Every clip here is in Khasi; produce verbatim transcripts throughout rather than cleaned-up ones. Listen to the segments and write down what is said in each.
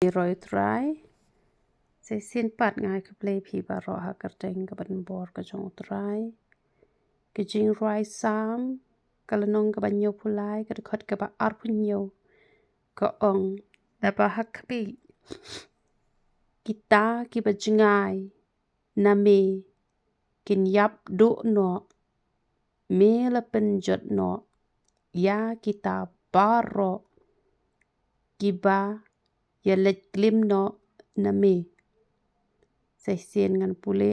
Ïaroh ïa u Trai. Sa shisien pat nga ai khublei ïa phi baroh ha ka kyrteng kaba donbor ka jong u Trai. Ka jingrwai Salm, ka lynnong kaba hynñiewphew lai, ka dkhot kaba arphew hynñiew, ka ong: Naba ha khmih, kita kiba jngai na me kin ïap duh noh, me la pynjot noh ïa kita baroh kiba ïaleit klim noh na me. Sa shisien ngan pule.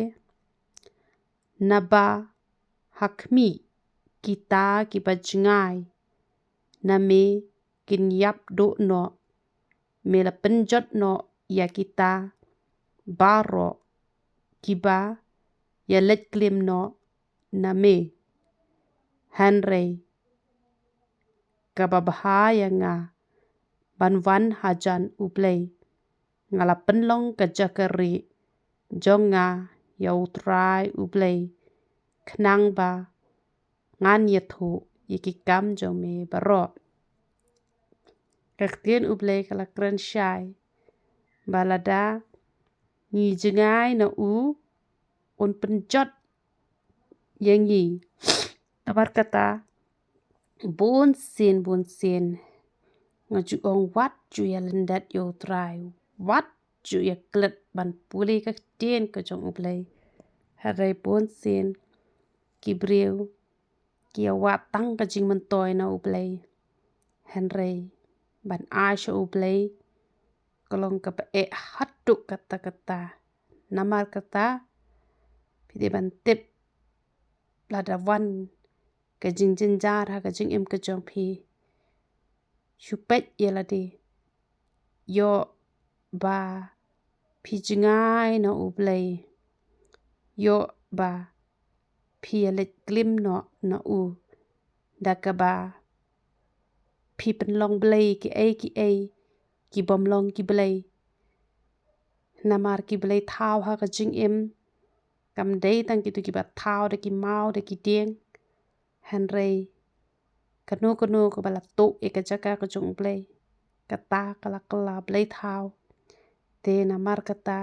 Naba ha khmih, kita kiba jngai na me kin ïap duh noh, me la pynjot noh ïa kita baroh kiba ïaleit klim noh na me. Hynrei kaba bha ïa nga ban wan hajan U Blei. Nga la pynlong ka jaka rieh jong nga ïa U Trai U Blei, khnang ba ngan ïathuh ïa ki kam jong me baroh. Ka ktien U Blei ka la kren shai ba lada ngi jngai na u, un pynjot ïa ngi. Namar kata, bun sien, bun sien nga ju ong, wat ju ïalyndet ïa U Trai, wat ju ïaklet ban pule ka ktien ka jong U Blei. Hynrei bun sien ki briew ki ïa wad tang ka jingmyntoi na U Blei. Hynrei ban ai sha U Blei ka long kaba eh haduh katta katta. Namar kata, phi dei ban tip, lada wan ka jingjynjar ha ka jingim ka jong phi, shu peit ïa lade. Ïoh ba phi jngai na U Blei. Ïoh ba phi ïaleit klim noh na u, da kaba phi pynlong blei kiei kiei ki bym long ki blei. Namar ki blei thaw ha ka jingim kam dei tang kito kiba thaw da ki maw da ki dieng. Hynrei kano kano kaba la tuh ïa ka jaka ka jong U Blei, kata ka la kylla blei thaw. Te namar kata,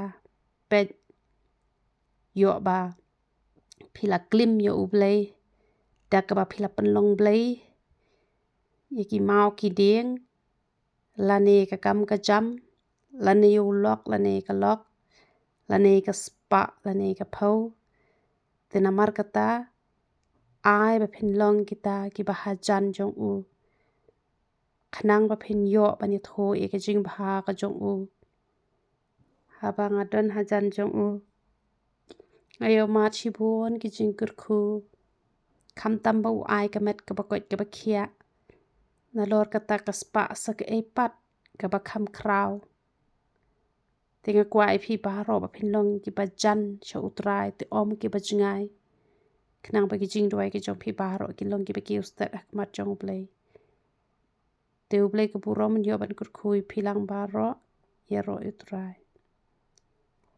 peit, ïoh ba phi la klim ïa U Blei da kaba phi la pynlong blei ïa ki maw ki dieng, lane ka kam ka jam, lane u lok lane ka lok, lane ka spah lane ka phew. Te namar kata, ai ba phin long kita kiba hajan jong u, khnang ba phin ïoh ban ïathuh ïa ka jingbha ka jong u. Haba nga don hajan jong u, nga ïohmad shibun ki jingkyrkhu, khamtam ba u ai ka met kaba koit kaba khiah, nalor kata ka spah sa kaei pat kaba kham khraw. Te nga kwah ïa phi baroh ba phin long kiba jan sha U Trai, te ym kiba jngai, khnang ba ki jingduwai ki jong phi baroh ki long kiba kiew stet ha khmat jong U Blei. Te U Blei ka burom un ïoh ban kyrkhu ïa phi lang baroh. Ïaroh ïa U Trai.